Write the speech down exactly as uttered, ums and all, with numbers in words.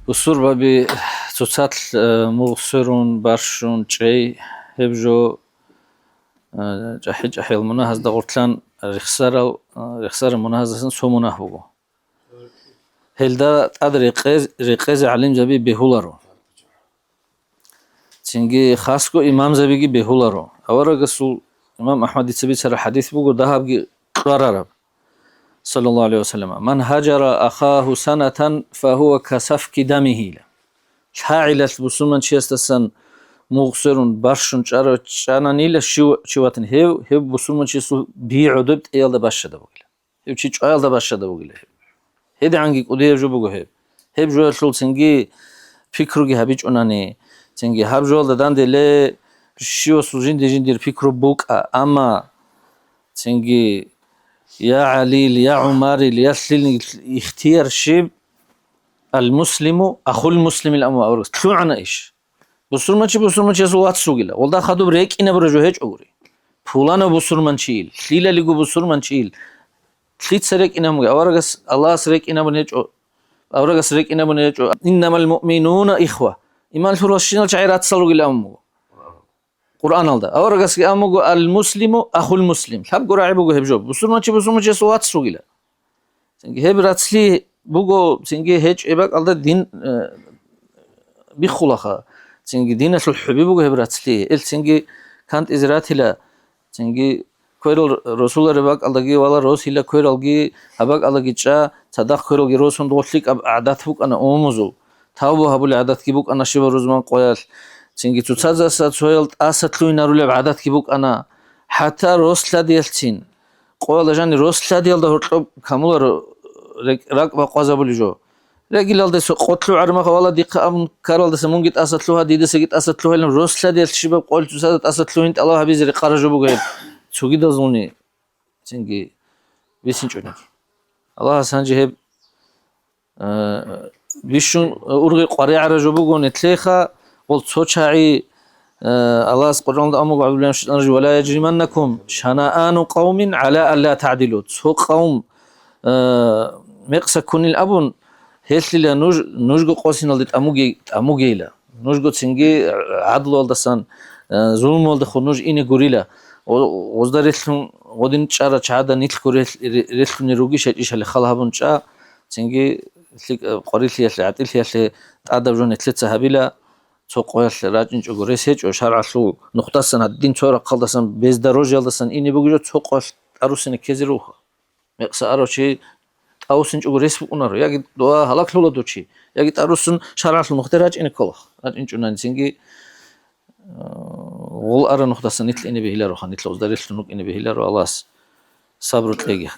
Бусурбаби цоцалъ, э, мугъ сверун, барщун, чӀей, гьеб жо, э, чӀахӀи-чӀахӀиял мунагьазда гъорлъан рехсарал, э, рехсарал мунагьаздасан цо мунагь буго. Гьелда тӀад рекъез-, рекъезе гӀалимзаби бегьуларо. Цинги хасго имамзабиги бегьуларо. Аварагасул, имам Ахмадица бицараб хӀадис буго дагьабги кьварараб, саллаллагьу гӀалайгьи ва саллам: «Ман гьаджара ахагьу санатан, фагьува касафки дамигьи», — ила. ЛъагӀелалъ бусурманчиясдасан мугъ сверун, барщун чӀара-, чӀананила щив-, чи ватани, гьев, гьев бусурманчиясул би гӀодоб тӀеялда бащадаб бугила. Гьев чи чӀваялда бащадаб бугила гьеб. ГьедигӀанги кӀудияб жо буго гьеб. Гьеб жоялъул цинги пикруги гьабичӀунани, цинги гьаб жоялда данделе щивасул жинди-жиндир пикру букӀа, амма цинги я ГӀалил, я ГӀумарил, я лъил ихтияр щиб, ал-муслиму ахул муслимил аму аварагас лъугӀана иш. Бусурманчи бусурманчиясул вац вугила. Гъолда хадуб рекӀинабура жо гьечӀогури. Пуланав бусурманчийил, лъилалиго бусурманчийил. Лъица рекӀинабуги? Аварагас, Аллагьас рекӀинабун гьечӀо. Аварагас рекӀинабун гьечӀо: «Иннамал муъминуна ихва». Иман лъуралщинал чагӀи рацал ругилан абун буго Къуръаналда. Аварагасги абун буго: «Ал-муслиму ахул муслим». Лъабго рагӀи буго гьеб жо. Бусурманчи бусурманчиясул вац вугила. Цинги гьеб рацлъи буго, цинги гьечӀеб бакӀалда дин, э, биххулаха. Цинги диналъул хӀуби буго гьеб рацлъи. Ил цинги кантӀизе ратила, цинги кверал росулареб бакӀалдаги вала росила квералги гьаб бакӀалдаги чӀа, цадахъ квералги росун дов лъикӀаб гӀадат букӀана умумузул. Тавба гьабулеб гӀадатги букӀана щибаб рузман къоялъ. Цинги цоцазаса цоял тӀаса лъугьинарулеб гӀадатги букӀана. ХӀатта рос лъадиялъцин. Къоялда жанир рос лъадиялда гьоркьоб камуларо рекӀ-, ракӀ бакъвазабулеб жо. Регилалдаса къо лъугӀармаха вала дихъа абун ккаралдаса мунги тӀаса лъугьа, дидасаги тӀаса лъугьайилан рос лъадиялъ щибаб къоялъ цоцазда тӀаса лъугьин тӀалаб гьабизе рекъараб жо буго гьеб. Цогидазулни цинги бицинчӀони. Аллагьас гьанже гьеб Э, бищун ургъи къваригӀараб жо буго нилъеха, гъол цо чагӀи, э, Аллагьас Къуръаналда абун буго, «АгӀузу биллагьи минаш шайтанир ражим, ва ла яжриманнакум шанаану къавмин гӀала алла тагӀдилу». Цо къавм, э, мекъса ккунил абун, гьелъила нуж, нужго къосиналде тӀамуге-, тӀамугейила. Нужго цинги гӀадлуялдасан, э, зулмуялдехун нуж ине гурила. О-, озда релълъун гъодин чӀара чагӀада нилъго релъ-, ре-, релълъунел ругищ гьечӀищали хал гьабун чӀа, цинги лъикӀ-, къварилъиялъе, гӀатӀилъиялъе тӀадаб жо нилъеца гьабила, цо къоялъ рачӀинчӀого рес гьечӀо, шаргӀалъул нухдасан гьадин цо рахъалдасан, бездорожьялдасан ине бугеб жо цо къоялъ тӀарусине ккезе руго. Мекъса арав чи тӀавусинчӀого рес букӀунаро, яги дова гьалаклъула дов чи, яги тӀарусун шаргӀалъул нухде рачӀине ккола. РачӀинчӀунани цинги, э, гъол арав нухдасан нилъ ине бегьилароха, нилъ озда релълъун рукӀине бегьиларо, Аллагьас сабру кьеги.